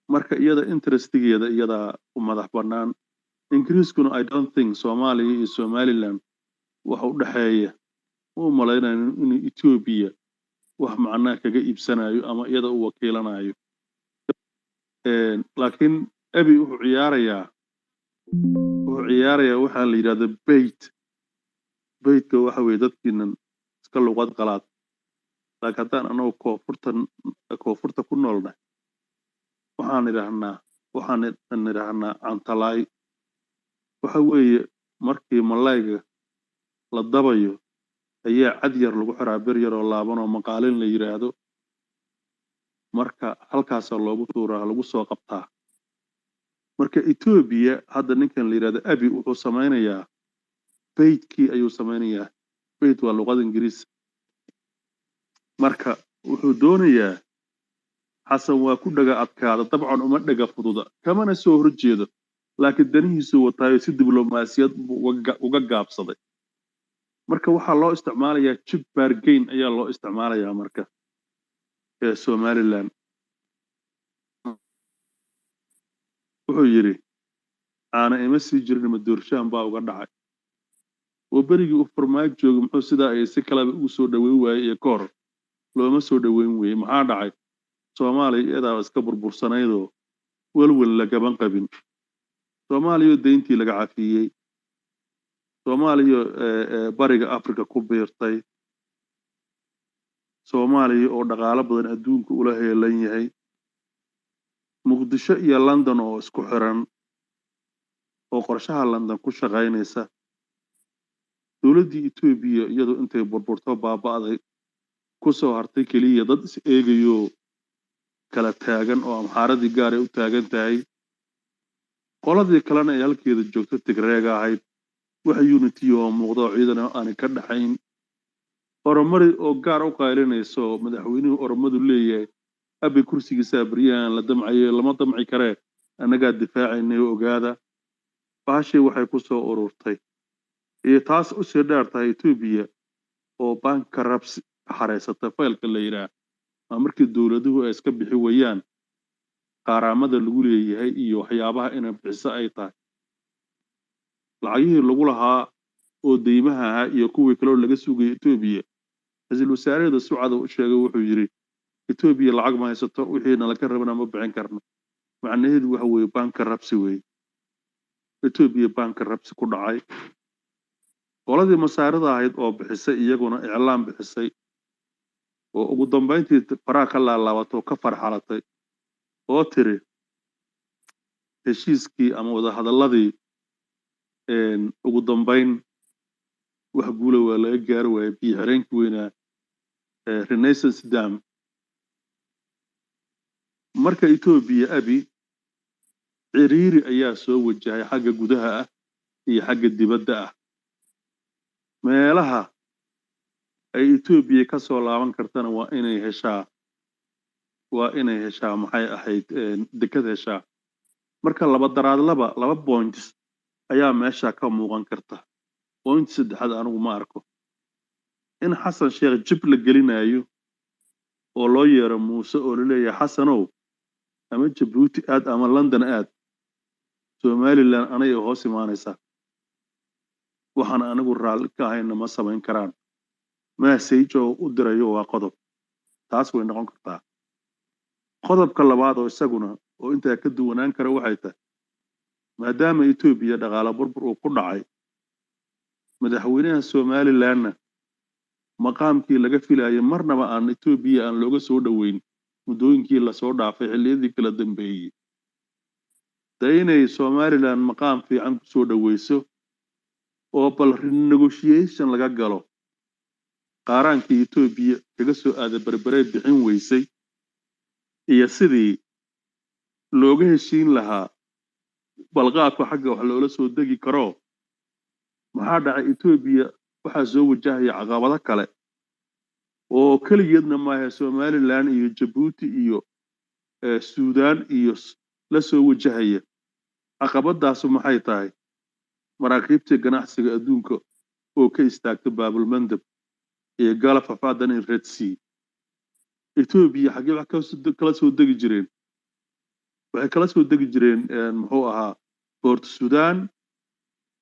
Marka iyada interest-igeeda iyadaa u madax bannaan. Ingiriiskuna I don't think Soomaaliya iyo Somaliland wax u dhexeeya ma u malaynayo inuu Etoobiya wax macnaha kaga iibsanayo ama iyada u wakiilanayo. Laakiin Abi wuxuu ciyaarayaa waxaa la yidhahda bait. Bait-ka waxa weeye, dadkiinan iska luqad qalaad, laakiin haddaan anagu koonfurta ku noolnahay waxaan idhaahnaa cantalaay. Waxa weeye markii malayga la dabayo ayaa cad yar lagu xiraa, bir yar oo laaban oo maqaalin la yidhaahdo. Marka halkaasaa loogu tuuraa, lagu soo qabtaa. Marka Etoobiya hadda ninkan la yidhahdo Abi wuxuu samaynayaa bait-kii ayuu samaynayaa. Bait waa luqada Ingiriis. Marka wuxuu doonayaa, Xasan waa ku dhaga adkaada, dabcan uma dhaga fududa, kamana soo horjeedo, laakiin danihiisuu wataayo si diblomaasiyad buu uga gaabsaday. Marka waxaa loo isticmaalayaa cheap bargain ayaa loo isticmaalayaa. Marka ee Somaliland wuxuu yidhi caana ima sii jirin, madoorshaan baa uga dhacay. Oo berigii uu Farmaajo joogay muxuu sidaa ay si kaleba ugu soo dhaweyn waayey iyo ka hor looma soo dhaweyn weeyey? Maxaa dhacay? Soomaaliya iyadaaba iska burbursanaydoo welwel lagaban qabin. Soomaaliya deyntii laga cafiyey, Soomaaliya Bariga Africa ku biirtay, Soomaaliya oo dhaqaalo badan adduunka ula heelan yahay, Muqdisho iyo London oo isku xiran oo qorshaha London ku shaqaynaysa, dowladdii Etoobiya iyadu intay burburto baaba'day, ku soo hartay keliya dad is eegayo kala taagan oo Amxaaradii gaar ay u taagan tahay, qoladii kalena ay halkeeda joogto, Tigreega ahayd, wax unity oo muuqda oo ciidan aanay ka dhaxayn, Oromari oo gaar u qaylinayso oo madaxweynuhu Oromadu leeyahay Abi kursigiisaa baryahan la damcayo, lama damci karee, annagaa difaacaynay oo ogaada. Baashii waxay ku soo ururtay iyo taas usii dheer tahay Etoobiya oo bankruptcy xareysata, file-ka la yidhaah maa markii dowladuhu ay iska bixi wayaan. Qaaraamada lagu leeyahay iyo waxyaabaha inay bixiso ay tahay, lacagihii lagu lahaa oo deymaha ahaa iyo kuwii kaleo laga sugayay Etoobiya. Ra-iisul wasaaraheeda sucada u sheegay, wuxuu yidhi Etoobiya lacag ma haysato, wixii nala ka rabana ma bixin karno. Macnaheedu waxa weeye bankruptcy weeye. Etoobiya bankruptcy ku dhacay. Qoladii Masaarida ahayd oo bixisay, iyaguna iclaan bixisay oo ugu dambayntii faraha ka laalaabatay oo ka farxalatay oo tiri heshiiskii ama wadahadalladii ugu dambayn wax guula waa laga gaari waayay, biyo xireenkii weynaa Renaissance Dam. Marka Etoobiya Abi ciriiri ayaa soo wajahay xagga gudaha ah iyo xagga dibadda ah. Meelaha ay Etoobiya ka soo laaban kartana waa inay heshaa maxay ahayd, dekad heshaa. Marka laba daraadlaba, laba points ayaa meesha ka muuqan karta. Point saddexaad anigu ma arko. In Xasan Sheekh jib la gelinayo oo loo yeero Muuse oo laleeyahay, "Xasanow, ama Jabuuti aad ama London aad, Somaliland anay hoos imaanaysaa, waxaan anigu raalli ka ahayna ma samayn karaan," message oo u dirayo waa qodob. Taas way noqon kartaa. Qodobka labaad oo isaguna oo intaa ka duwanaan kara waxay tahay, maadaama Etoobiya dhaqaale burbur uu ku dhacay, madaxweynaha Somalilandna maqaamkii laga filayay marnaba aan Etoobiya aan looga soo dhoweyn muddooyinkii lasoo dhaafay, xilliyadii kala dambeeyey, de inay Somaliland maqaam fiican kusoo dhoweyso oo bal renegotiation laga galo qaaraankii Etoobiya kaga soo aada Berberey bixin weysay iyo sidii looga heshiin lahaa balqaadku xagga wax loola soo degi karo. Maxaa dhacay? Etoobiya waxaa soo wajahaya caqabado kale oo keligeedna maaha, Somaliland iyo Jabuuti iyo Suudaan iyo la soo wajahaya. Caqabadaasu maxay tahay? Maraakiibtii ganacsiga adduunka oo ka istaagta Baabulmandab iyo Gulf of Aden iyo Red Sea. Etoobiya xaggee wax kala soo degi jireen? Waxay kala soo degi jireen muxuu ahaa, Port Sudan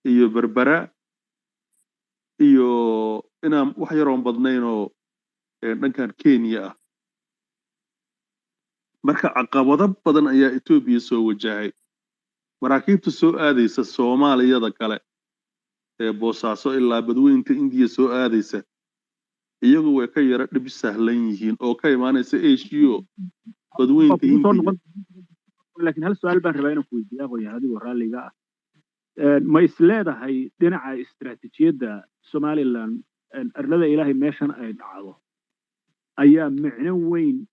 iyo Berbera iyo inaan wax yaroon badnayn oo dhankan Kenya ah. Marka caqabado badan ayaa Etoobiya soo wajahay. Maraakiibta soo aadaysa Soomaaliyada kale ee Boosaaso ilaa badweynta Indiya soo aadaysa, iyagu way ka yara dhib sahlan yihiin oo ka imaanaysa Asia, badweynta kugu soo Hindiya. Noqon, laakiin hal su-aal baan rabaa inaan ku weydiiyo, aqoon-yahan, adigoo raalliga ah. Ma is leedahay dhinaca istiraatiijiyadda Somaliland, arlada Ilaahay meeshan ay dhacdo ayaa micno weyn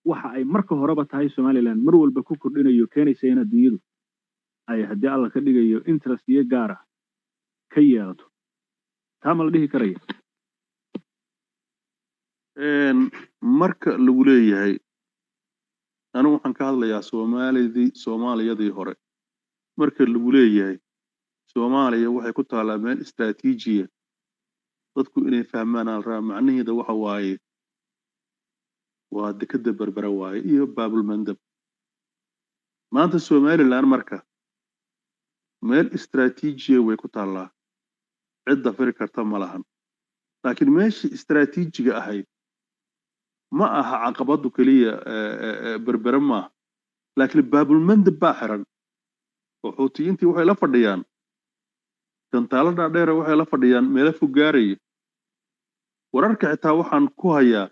waxa ay marka horeba tahay Somaliland mar walba ku kordhinayo, keenaysa in adduunyadu ay, haddii Alla ka dhigayo, interest iyo gaara ka yeelato? Taa ma la dhihi karaya? Marka lagu leeyahay, anigu waxaan ka hadlayaa Soomaalidii, Soomaaliyadii hore. Marka lagu leeyahay Soomaaliya waxay ku taallaa meel istiraatiijiya, dadku inay fahmaan aan rabaa. Macnaheeda waxa waaye waa dekeda Berbera waaye iyo Baabulmandab. Maanta Somaliland marka meel istiraatiijiya way ku taallaa, cid dafiri karta ma lahan, laakiin meeshii istiraatiijiga ahayd ma aha caqabadu keliya Berbere maaha, laakiin Baabulmandab baa xiran oo Xuutiyiintii waxay la fadhiyaan gantaalo dhaadheera, waxay la fadhiyaan meelo fog gaaraya. Wararka xitaa waxaan ku hayaa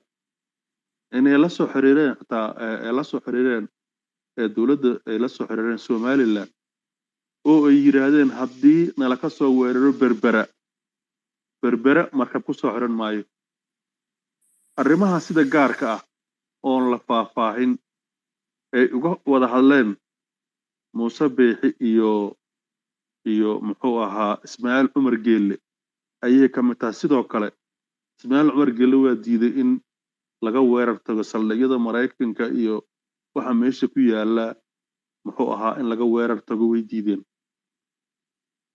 inay la soo xiriireen, xitaa ay la soo xiriireen dowladda, ay la soo xiriireen Somaliland oo ay yidhaahdeen, "Haddii nala ka soo weeraro Berbera, Berbera markab ku soo xiran maayo." Arrimaha sida gaarka ah oon la faahfaahin ay uga wada hadleen Muuse Biixi iyo muxuu ahaa, Ismaaciil Cumar Geelle ayay ka mid tahay. Sidoo kale Ismaaciil Cumar Geelle waa diiday in laga weerar tago saldhigyada Maraykanka iyo waxa meesha ku yaala, muxuu ahaa, in laga weerar tago way diideen.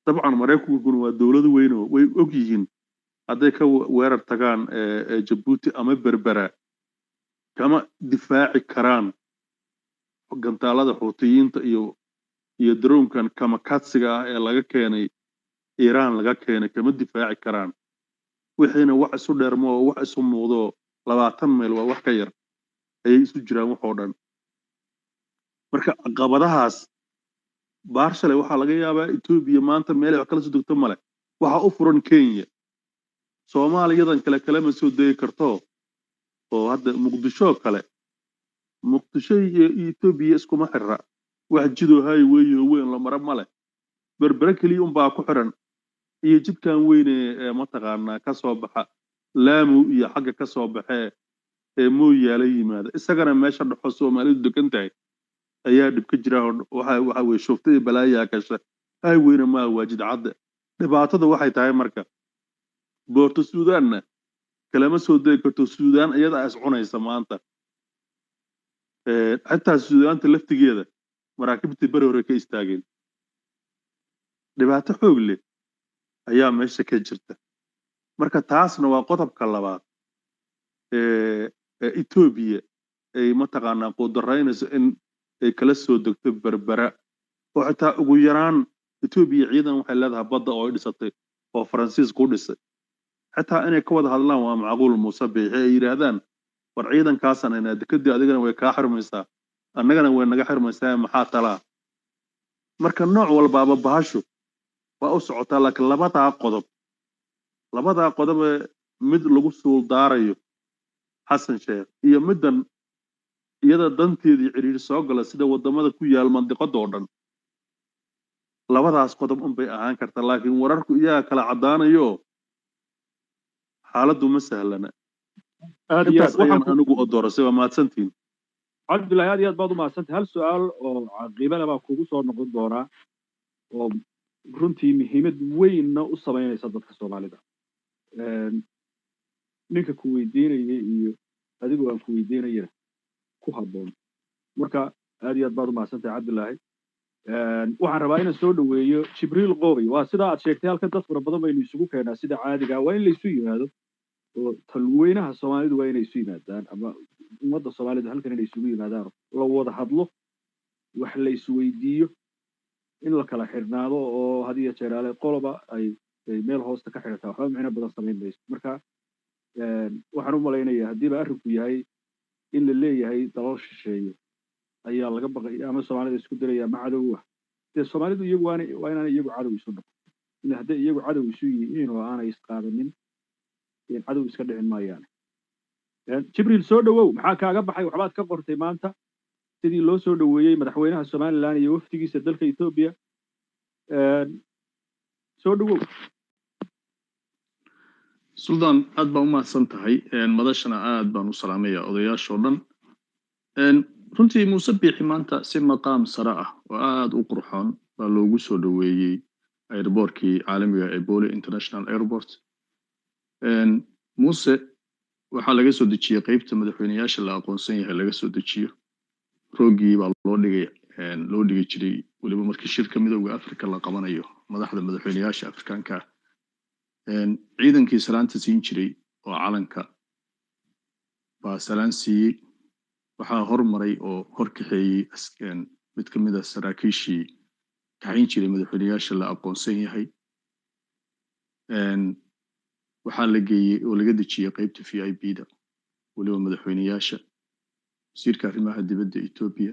Dabcan Maraykankuna waa dowlad weynoo way og yihiin hadday ka weerar tagaan Jabuuti ama Berbera kama difaaci karaan. Gantaalada Xuutiyiinta iyo daroonkan kamakaadsiga ah ee laga keenay Iiraan laga keenay kama difaaci karaan. Wixiina wax isu dheermo oo wax isu muuqdo, 20 mayl waa wax ka yar ayay isu jiraan waxoo dhan. Marka caqabadahaas baarshale waxaa laga yaabaa Etoobiya maanta meelay wax kala soo degto male. Waxaa u furan Kenya. Soomaaliyadan kale kalema soo degi karto, oo hadda Muqdisho kale, Muqdisho iyo Etoobiya iskuma xira, wax jidoo highway oo weyn la mara male. Berbere keliya unbaa ku xiran iyo jidkan weyne ee mataqaanaa ka soo baxa Laamu iyo xagga ka soo baxee ee Mooyaala yimaada. Isagana meesha dhexo Soomaalidu degan tahay ayaa dhib ka jira, oo waxa weye shufta iyo balaayaa gasha. Highwayna maa, waa jidcadda. Dhibaatada waxay tahay marka Boorto Suudaanna kalama soo degi karto. Suudaan iyadaa is cunaysa maanta. Xitaa Suudaanta laftigeeda maraakiibtii beri hore ka istaageen. Dhibaato xoog leh ayaa meesha ka jirta. Marka taasna waa qodobka labaad ee Etoobiya ay mataqaanaa quudaraynayso in ay kala soo degto Berbera, oo xitaa ugu yaraan Etoobiya ciidan waxay leedahay badda oo ay dhisatay oo Faransiis ku dhisay. Xitaa inay ka wada hadlaan waa macquul Muuse Biixi, ay yidhaahdaan: "War, ciidankaasan haynaa, dekadii adigana way kaa xirmaysaa, annagana way naga xirmaysaa, maxaa talaa?" Marka nooc walbaaba bahashu waa u socotaa, laakiin labadaa qodobee mid lagu suuldaarayo Xasan Sheekh iyo middan iyada danteedii cidhiidhi soo gala sida waddamada ku yaal mandiqada oo dhan, labadaas qodob unbay ahaan kartaa. Laakiin wararku iyaga kala caddaanayo, xaaladdu ma sahlana. Aad iyo Intaas aad waxaan ayaan anigu odorasay. Waa mahadsantihiin. Cabdullaahi, aad iyo aad baad u mahadsantay. Hal su-aal oo caqiibale baa kugu soo noqon doonaa oo runtii muhiimad weynna u samaynaysa dadka Soomaalida. Ninka ku weydiinaya iyo adigu aan ku weydiinayana ku habboon. Marka aad iyo aad baad u mahadsantahay, Cabdullaahi. Waxaan rabaa inaan soo dhaweeyo Jibriil Qoobay. Waa sidaa aad sheegtay, halkan dad fara badan baynu isugu keenaa. Sida caadiga waa in laysu yimaado oo talweynaha Soomaalidu waa inay isu yimaadaan, ama ummadda Soomaalidu halkan inay isugu yimaadaan, la wada hadlo, wax la isweydiiyo. In la kala xidhnaado oo had iyo jeeraale qoloba ay meel hoosta ka xidhataa waxba micno badan samayn mayso. Marka waxaan u malaynayaa haddiiba arrinku yahay in la leeyahay dalal shisheeye ayaa laga baqaya ama Soomaalida isku diraya ama cadow ah, dee Soomaalidu iyagu waa inaanay iyagu cadow isu noqon. Ila hadday iyagu cadow isu yihiin oo aanay isqaadanin, cadow iska dhicin maayaane. Jibriil, soo dhawow. Maxaa kaaga baxay? Waxbaad ka qortay maanta sidii loo soo dhaweeyey madaxweynaha Somaliland iyo wafdigiisa dalka Ethiopia. Soo dhawow. Suldaan, aad baan u mahadsan tahay. Madashana aad baan u salaamaya, odayaashoo dhan. Runtii Muuse Biixi maanta si maqaam sare ah oo aad u qurxoon baa loogu soo dhoweeyey airportkii caalamiga ee Bole International Airport. Muuse waxaa laga soo dejiyey qeybta madaxweyneyaasha la aqoonsan yahay laga soo dejiyo. Roogii baa loo dhigay, loo dhigi jiray weliba markii shirka Midowda Africa la qabanayo madaxda madaxweyneyaasha Afrikaanka. Ciidankii salaanta siin jiray oo calanka baa salaan siiyey. Waxaa hormaray oo hor kaxeeyey mid ka mid a saraakiishii kaxayn jiray madaxweyneyaasha la aqoonsan yahay. Waxaa la geeyey oo laga dejiyey qeybta VIP da, weliba madaxweyneyaasha, wasiirka arrimaha dibadda Etoobiya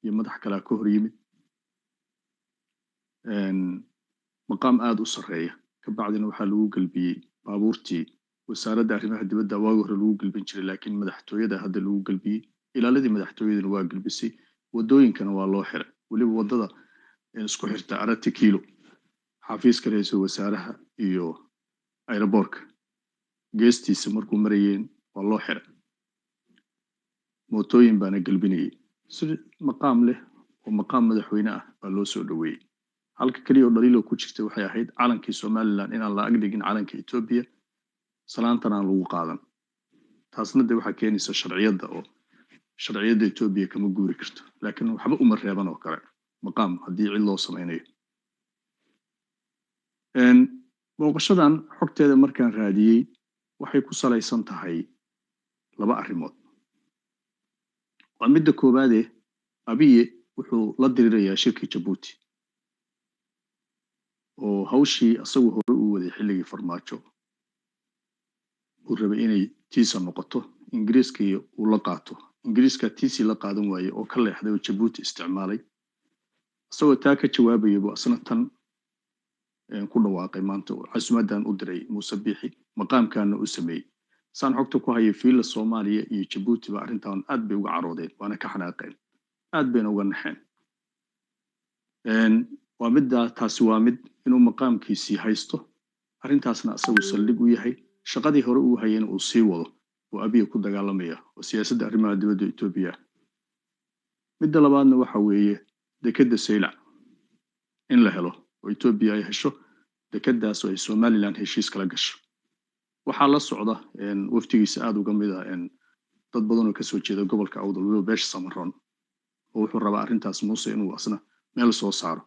iyo madax kalea ka hor yimid. Maqaam aada u sarreeya. Ka bacdina waxaa lagu gelbiyey baabuurtii wasaaradda arrimaha dibadda waagi hore lagu gelbin jiray, laakiin madaxtooyada hadda lagu gelbiyey. Ilaaladii madaxtooyadana waa gelbisay. Waddooyinkana waa loo xiray, weliba waddada isku xirta Arati Kilo, xafiiska ra-iisul wasaaraha iyo airportka geestiisa markuu marayeen waa loo xiray, mootooyin baana gelbinayay. Si maqaam leh oo maqaam madaxweyne ah baa loo soo dhoweeyey. Halka keliya oo dhaliilo ku jirta waxay ahayd calankii Somaliland inaan la agdhigin calanka Etoobiya, salaantan aan lagu qaadan. Taasna dee waxaa keenaysa sharciyadda, oo sharciyadda Etoobiya kama guuri karto, laakiin waxba uma reeban oo kale maqaam haddii cid loo samaynayo. Booqashadan xogteeda markaan raadiyey waxay ku salaysan tahay laba arrimood. Waa midda koowaade. Abiye wuxuu la dirirayaa shirkii Jabuuti oo hawshii asagu hore u waday xilligii Farmaajo uu rabay inay tiisa noqoto, Ingiriiskii uu la qaato. Ingiriiska tiisii la qaadan waayey oo ka leexday oo Jabuuti isticmaalay. Isagoo taa ka jawaabaya buu asna tan ku dhawaaqay maanta oo casumadan u diray Muuse Biixi, maqaamkaana u sameeyey. Saan xogta ku hayay, Fiila Soomaaliya iyo Jabuuti ba arrintan aad bay uga caroodeen, waana ka xanaaqeen, aad bayna uga naxeen. Waa middaa taasi, waa mid inuu maqaamkiisii haysto, arrintaasna asagu saldhig u yahay, shaqadii hore uu hayayna uu sii wado oo Abiya ku dagaalamaya oo siyaasadda arrimaha dibadda Etoobiya. Midda labaadna waxa weeye dekedda Saylac in la helo oo Etoobiya ay hesho dekeddaas oo ay Somaliland heshiis kala gasho. Waxaa la socda wafdigiisa aada uga mid ah dad badan oo kasoo jeeda gobolka Awdal, weliba beesha Samaroon, oo wuxuu rabaa arrintaas Muuse inuu asna meel soo saaro.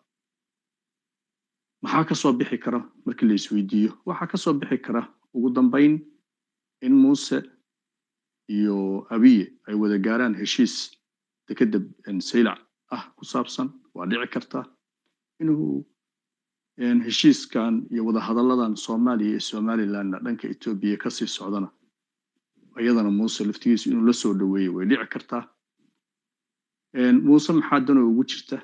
Maxaa kasoo bixi kara markii la isweydiiyo? Waxaa kasoo bixi kara ugu dambayn in Muuse iyo Abiye ay wada gaaraan heshiis dekedda Saylac ah ku saabsan. Waa dhici kartaa inuu heshiiskan iyo wadahadalladan Soomaaliya iyo Somalilandna dhanka Etoobiya kasii socdana, iyadana Muuse laftigiisu inuu la soo dhaweeyo way dhici kartaa. Muuse maxaa danoo ugu jirta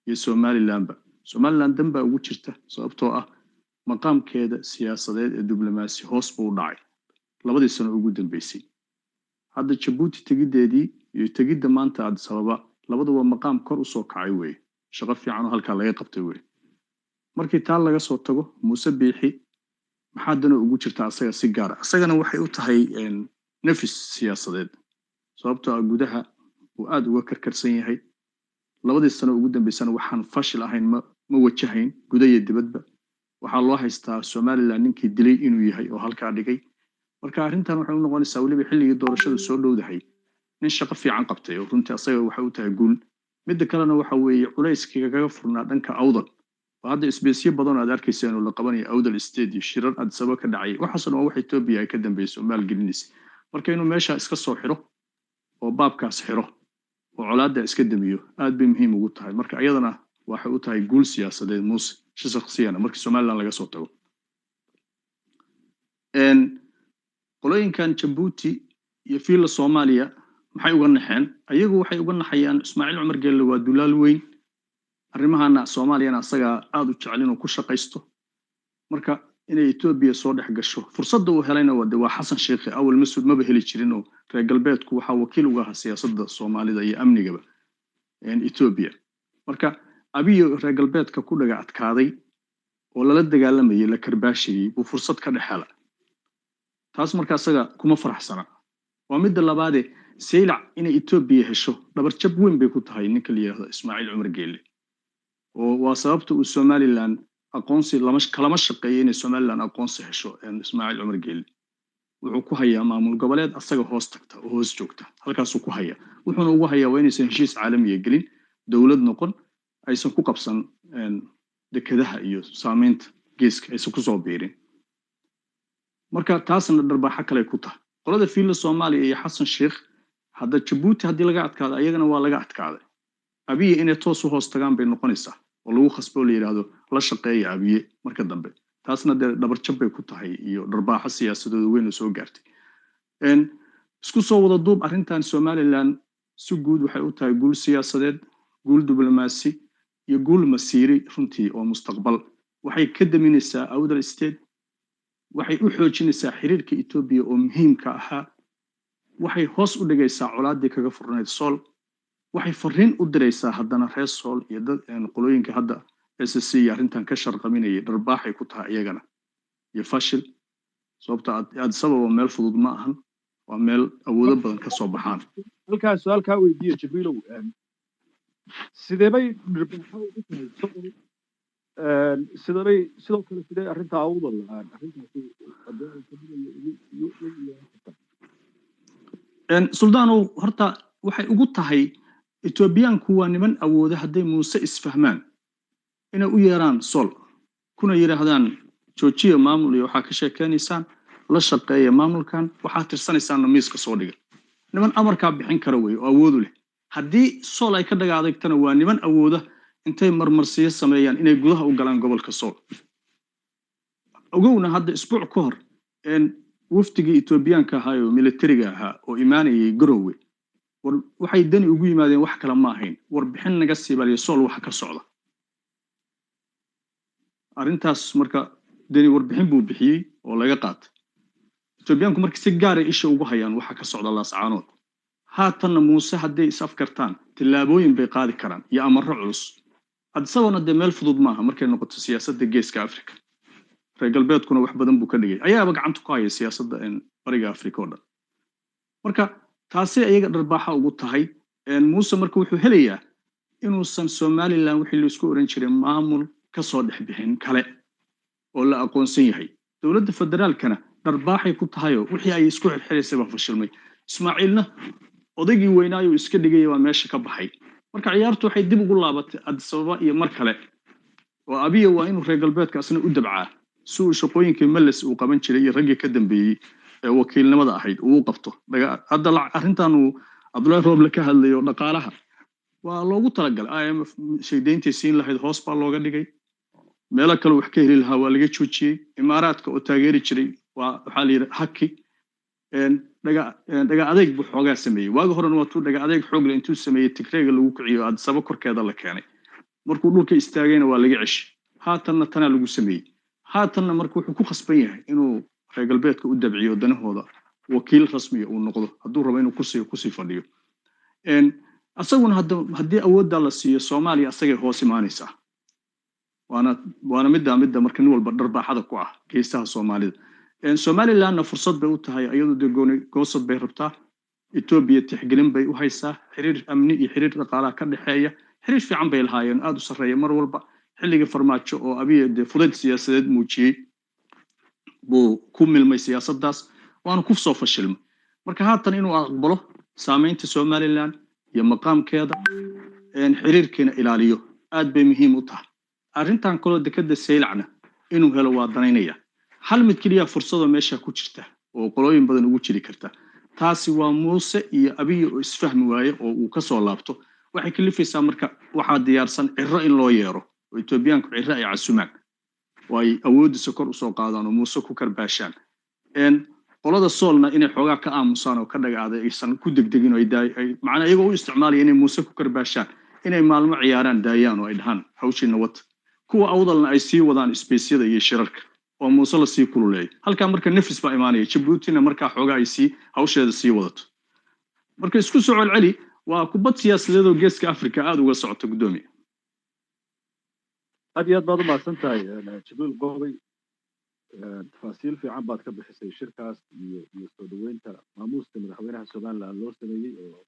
iyo Somalilandba? Somaliland dan baa ugu jirta, sababtoo ah maqaamkeeda siyaasadeed ee diblomaasi hoos buu u dhacay 2dii sano ugu dambeysay. Hadda Jabuuti tegiddeedii iyo tegidda maanta Addis Ababa labaduba maqaam kor usoo kacay weeye, shaqo fiican oo halkaa laga qabtay weeye. Markii taa laga soo tago, Muuse Biixi maxaa danoo ugu jirta asaga si gaara? Asagana waxay u tahay nafis siyaasadeed, sababtoo ah gudaha uu aada uga karkarsan yahay. 2dii sano ugu dambeysana waxaan fashil ahayn ma wajahayn guda iyo dibadba. Waxaa loo haystaa Somaliland ninkii dilay inuu yahay oo halkaa dhigay. Marka arrintan waxay u noqonaysaa, weliba xilligii doorashadu soo dhowdahay, nin shaqo fiican qabtay oo runtii asaga waxay u tahay guul. Midda kalena waxa weeye culayskii kaga furnaa dhanka Awdal oo hadda isbeesyo badan oo aad arkayseen oo la qabanayo Awdal State iyo shirar Addis Ababa ka dhacay, waxaasoo dhan waa wax Etoobiya ay ka dambeysay oo maalgelinaysa. Marka inuu meesha iska soo xiro oo baabkaas xiro oo colaadda iska damiyo aad bay muhiim ugu tahay. Marka iyadana waxay u tahay guul siyaasadeed Muuse si shakhsiyana, markii Somaliland laga soo tago. Qolooyinkan Jabuuti iyo Fiila Soomaaliya maxay uga naxeen? Ayagu waxay uga naxayaan Ismaaciil Cumar Geelle waa dulaal weyn, arrimahana Soomaaliyana asagaa aada u jecel inuu ku shaqaysto. Marka inay Etoobiya soo dhex gasho fursadda uu helayna waa de waa Xasan Sheikhe awal masud maba heli jirin, oo reer galbeedku waxaa wakiil uga ahaa siyaasadda Soomaalida iyo amnigaba Etoobiya. Marka Abiyo reer galbeedka ku dhaga adkaaday oo lala dagaalamayay, la karbaashayay, buu fursad ka dhex hela taas. Marka asaga kuma faraxsana. Waa midda labaade, Saylac inay Etoobiya hesho dhabarjab weyn bay ku tahay ninka la yidhahdo Ismaaciil Cumar Geelle, oo waa sababta uu Somaliland aqoonsi lama kalama shaqeeyo inay Somaliland aqoonsi hesho. Ismaaciil Cumar Geelle wuxuu ku hayaa maamul goboleed asaga hoos tagta oo hoos joogta halkaasuu ku hayaa. Wuxuuna ugu hayaa waa inaysan heshiis caalamiya gelin, dowlad noqon, aysan ku qabsan dekedaha iyo saameynta geeska aysan kusoo biirin. Marka taasna dharbaaxo kale ku tahay qolada Fiilla Soomaaliya iyo Xasan Sheikh. Hadda Jabuuti haddii laga adkaado, ayagana waa laga adkaaday. Abiye inay toos u hoos tagaan bay noqonaysaa oo lagu khasbo, la yidhaahdo la shaqeeya Abiye marka dambe. Taasna dee dhabarjab bay ku tahay iyo dharbaaxo siyaasadooda weyn oo soo gaartay. Isku soo wada duub, arrintan Somaliland si guud waxay u tahay guul siyaasadeed, guul diblomaasi iyo guul masiiri runtii oo mustaqbal. Waxay ka daminaysaa Awdal State, waxay u xoojinaysaa xiriirka Etoobiya oo muhiimka ahaa, waxay hoos u dhigaysaa colaaddii kaga furnayd Sool, waxay fariin u diraysaa haddana reer Sool iyo dad qolooyinka hadda SSC iyo arrintan ka sharqaminayay. Dharbaaxay ku tahay iyagana iyo fashil, sababta Addis Ababa meel fudud ma ahan, waa meel awoodo badan ka soo baxaan. Halkaas su-aal kaa weydiiyo, Jibriilow. Sidee bay dhirbaaxo ugu tahay Sool? Sidee bay sidoo kale, sidee arrinta Awdal arrintaasi haddii aan ka dhigayo ugu yeelan kartaa? Suldaanow, horta waxay ugu tahay, Etoobiyaanku waa niman awooda hadday Muuse isfahmaan inay u yeeraan Sool kuna yidhaahdaan joojiya maamul iyo waxaa ka sheekeynaysaan, la shaqeeya maamulkan, waxaa tirsanaysaanna miiska soo dhiga. Niman amarkaa bixin kara wey oo awoodu leh. Haddii Sool ay ka dhaga adagtana, waa niman awooda intay marmarsiyo sameeyaan inay gudaha u galaan gobolka Sool. Ogowna, hadda isbuuc ka hor wafdigii Etoobiyaanka ahaa oo militariga ahaa oo imaanayay Garowe, war waxay Deni ugu yimaadeen wax kale ma ahayn, warbixin naga siibaliya Sool waxa ka socda. Arrintaas marka Deni warbixin buu bixiyey oo laga qaatay. Etoobiyaanku marka si gaaray isha ugu hayaan waxa ka socda Laascaanood. Haatanna Muuse hadday is afkartaan, tillaabooyin bay qaadi karaan iyo amarro culus. Adisabana dee meel fudud maaha markay noqoto siyaasadda Geeska Africa. Reer galbeedkuna wax badan buu ka dhigay, ayaaba gacanta ku haya siyaasadda Bariga Africa oo dhan. Marka taasi iyaga dharbaaxa ugu tahay. Muuse marka wuxuu helayaa inuusan Somaliland wixii laisku oran jiray maamul kasoo dhex bixin kale oo la aqoonsan yahay. Dowladda federaalkana dharbaaxay ku tahayoo wixii ay isku xirxiraysay baa fashilmay. Ismaaciilna odaygii weynaayo iska dhigaya waa meesha ka baxay. Marka ciyaartu waxay dib ugu laabatay Addis Ababa iyo mar kale oo Abiya waa inuu reer galbeedka asna u dabcaa si uu shaqooyinkii Meles uu qaban jiray iyo raggii ka dambeeyey ee wakiilnimada ahayd uu u qabto. Hadda arrintan uu Cabdullaahi Rooble ka hadlayo, dhaqaalaha waa loogu talagalay. IMF shaydayntii siin lahayd hoos baa looga dhigay. Meelo kale wax ka heli lahaa waa laga joojiyey. Imaaraadka oo taageeri jiray waa waxaa la yidhi haki. Dhaga adeyg buu xoogaa sameeyey. Waagi horena waa tuu dhaga adeyg xoog leh intuu sameeyey Tigreega lagu kiciyo, Addisaba korkeeda la keenay. Markuu dhulka istaagayna waa laga ceshi. Haatanna tanaa lagu sameeyey. Haatanna marka wuxuu ku khasban yahay inuu reer galbeedka u dabciyo, danahooda wakiil rasmiya uu noqdo, hadduu rabo inuu kursiga kusii fadhiyo. Asaguna haddii awooddaa la siiyo, Soomaaliya asagay hoos imaanaysaa. Waana midda marka nin walba dharbaaxada ku ah geesaha Soomaalida. Somalilandna fursad bay u tahay iyadu dee gooni goosad bay rabtaa. Etoobiya tixgelin bay u haysaa, xiriir amni iyo xiriir dhaqaalaha ka dhexeeya, xiriir fiican bay lahaayeen, aada u sarreeya mar walba. Xilligii Farmaajo oo Abiy dee fudayd siyaasadeed muujiyey buu ku milmay siyaasaddaas, waana ku soo fashilmay. Marka haatan inuu aqbalo saameynta Somaliland iyo maqaamkeeda, xiriirkiina ilaaliyo, aad bay muhiim u tahay. Arrintan kaloo dekadda Saylacna inuu helo waa danaynaya. Hal mid keliya fursadoo meesha ku jirta oo qolooyin badan ugu jiri karta, taasi waa Muuse iyo Abiy oo isfahmi waaye oo uu kasoo laabto. Waxay kalifaysaa marka waxaa diyaarsan Ciro in loo yeero oo Etoobiyaanku Ciro ay casumaan oo ay awoodiisa kor usoo qaadaan oo Muuse ku karbaashaan. Qolada Soolna inay xoogaa ka aamusaan oo ka dhagaaday, aysan ku degdegin oo ay macnaa iyagoo u isticmaalaya inay Muuse ku karbaashaan, inay maalmo ciyaaraan daayaan oo ay dhahaan hawshiina wata. Kuwa Awdalna ay sii wadaan sbeysyada iyo shirarka oo Muuse lasii kululeeyo. Halkaa marka nafis baa imaanaya, Jabuutina markaa xoogaa ay sii hawsheeda sii wadato. Marka isku soo celceli, waa kubad siyaasadeed oo Geeska Africa aada uga socota, guddoomiye. Aad iyo aad baad u mahadsan tahay, Jibriil Qoobay. Tafaasiil fiican baad ka bixisay shirkaas iyo soo dhaweynta maamuuska madaxweynaha Somaliland loo sameeyey, oo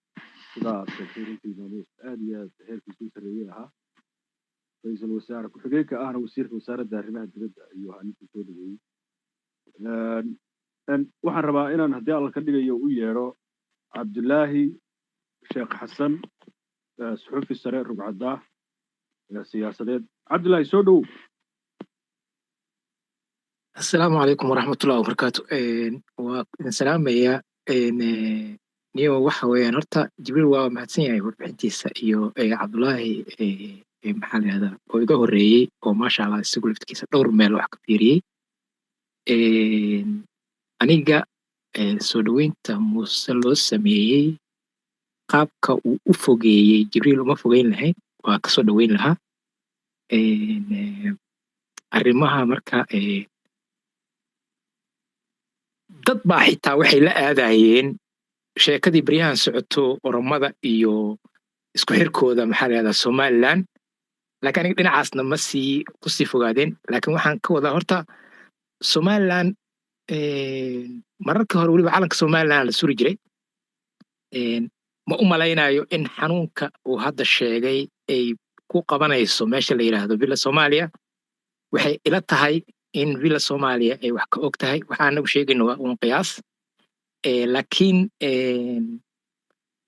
sidaa aad sheegtay runtii maamuus aad iyo aad heerkiisu u sarreeyey ahaa. Ra-iisul wasaare ku-xigeenka ahna wasiirka wasaaradda arrimaha dibadda ayuu ahaa ninkii soo dhaweeyey. Waxaan rabaa inaan, haddii Alla ka dhigayo, u yeedho Cabdulaahi Sheekh Xasan, suxufi sare, rugcadaa siyaasadeed. Cabdulaahi, soo dhowow. Asalaamu calaykum waraxmatullahi wabarakaatu. Waa idin salaamaya. Niyo waxa weeyaan, horta Jibriil waa mahadsan yahay warbixintiisa iyo Cabdulaahi, maxaa la yihahdaa, oo iga horreeyey, oo maasha Allah isagu laftigiisa dhowr meel wax ka fiiriyey. Aniga soo dhaweynta Muuse loo sameeyey, qaabka uu u fogeeyey Jibriil uma fogeyn lahayn, waa kasoo dhaweyn lahaa. Arrimaha marka dad baa xitaa waxay la aadayeen sheekadii baryahan socoto, Oromada iyo isku xirkooda, maxaa la yihahdaa, Somaliland. Laakiin aniga dhinacaasna ma sii kusii fogaadeen. Laakiin waxaan ka wadaa, horta Somaliland mararka hore weliba calanka Somaliland la suri jiray. Ma u malaynayo in xanuunka uu hadda sheegay ay ku qabanayso meesha la yidhaahdo Villa Soomaaliya. Waxay ila tahay in Villa Soomaaliya ay wax ka og tahay. Waxa anagu sheegayno waa uun qiyaas. Laakiin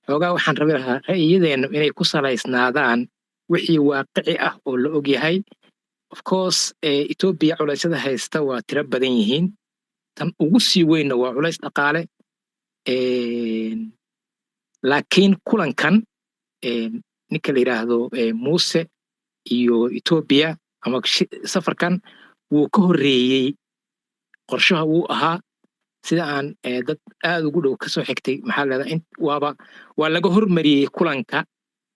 xoogaa waxaan rabi lahaa ra'yiyadeennu inay ku salaysnaadaan wixii waaqici ah oo la og yahay. Of course, Ethiopia culeysyada haysta waa tiro badan yihiin. Tan ugu sii weynna waa culays dhaqaale. Laakiin kulankan Ninka la yidhaahdo Muuse iyo Etoobiya ama safarkan wuu ka horreeyey. Qorshaha wuu ahaa, sida aan dad aad ugu dhow kasoo xigtay, maxaa leedahay, in waaba waa laga hormariyey kulanka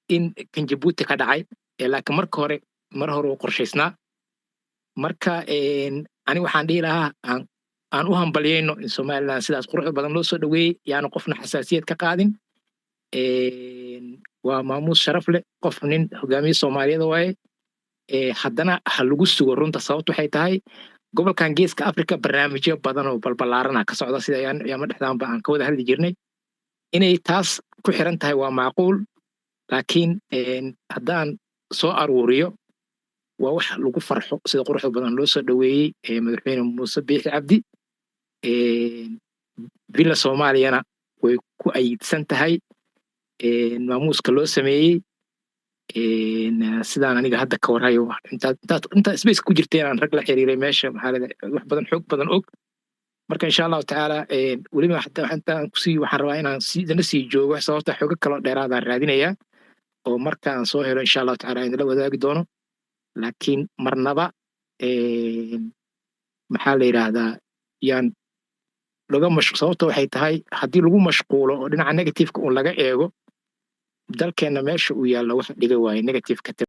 in kan Jabuuti ka dhacay, laakiin marka hore, mar hore uu qorshaysnaa. Marka ani waxaan dhihi lahaa aan u hambalyayno in Somaliland sidaas quruxda badan loo soo dhaweeyey, yaanu qofna xasaasiyad ka qaadin. Waa maamuus sharaf leh, qof nin hogaamiye Soomaaliyeed waaye. Haddana ha lagu sugo runta. Sababtu waxay tahay gobolkan Geeska Africa barnaamijyo badan oo balballaarana ka socda, sida ayaama dhexdaanba aan ka wada hadli jirnay. Inay taas ku xiran tahay waa macquul, laakiin haddaan soo aruuriyo, waa wax lagu farxo sida quruxda badan loo soo dhaweeyey Madaxweyne Muuse Biixi Cabdi. Villa Soomaaliyana way ku ayidsan tahay maamuuska loo sameeyey. Sidaan aniga hadda ka warhayo, intaad space ku jirteen aan rag la xiriiray meesha, maxaa leedahay, wax badan, xoog badan og. Marka insha Allahu tacaala, weliba xataa intaan kusii, waxaan rabaa inaan idinla sii joogo, sababta xoogo kaloo dheeraadaan raadinayaa oo marka aan soo helo, insha Allahu tacaala, idinla wadaagi doono. Laakiin marnaba, maxaa la yidhaahdaa, yaan laga mash, sababta waxay tahay haddii lagu mashquulo oo dhinaca negativeka uun laga eego, dalkeenna meesha uu yaallo wax dhiga waaye negative ka.